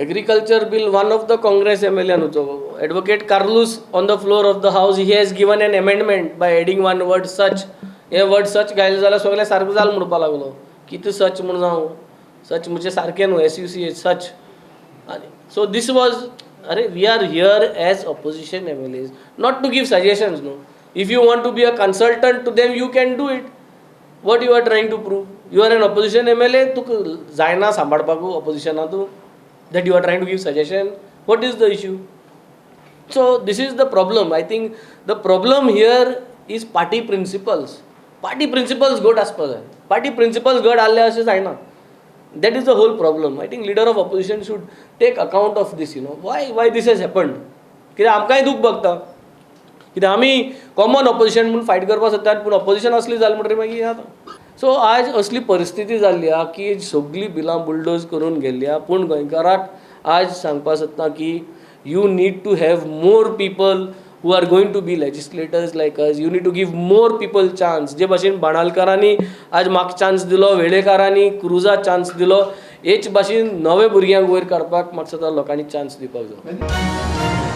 Agriculture bill, one of the Congress MLA नुचो Advocate Carlos, on the floor of the house he has given an amendment by adding one word, "such". हे word सच घायले जाल्यार सगळें सारकें जालें म्हणपाक लागलो. कितें सच म्हूण जावं, सच म्हणजे सारकें न्हू, SUCH, सच. आनी सो this was, अरे, we are here as opposition MLAs not to give suggestions न्हू. If you want to be a consultant to them, you can do it. What you are trying to prove? You are an opposition MLA. तुका जायना सांबाळपाकू ऑपोजिशना तूं, that you are trying to give suggestion? What is the issue? So this is the problem. I think the problem here is party principles. Party principles घट आसपा जाय. Party principles घट आहले अशें जायना. That is the whole problem. I think leader of opposition should take account of this, why this has happened. कित्याक आमकांय दूख भोगता, कित्याक आमी कॉमन ऑपोजिशन म्हूण फायट करपाक सोदतात, पूण ऑपोजिशन असली जालें म्हणटकीर मागीर जाता. सो आज असली परिस्थिती जाल्ली आहा की सगळीं बिलां बुलडोज करून गेल्ली आहा. पूण गोंयकाराक आज सांगपाक सोदता की you need to have more people who are going to be legislators like us. You need to give more people chance. जे भाशेन बाणालकारांनी आज म्हाका चान्स दिलो, वेळेकारांनी क्रुजा चान्स दिलो, हेच भाशेन नवे भुरग्यांक वयर काडपाक म्हाका दिसता लोकांनी चान्स दिवपाक जाय.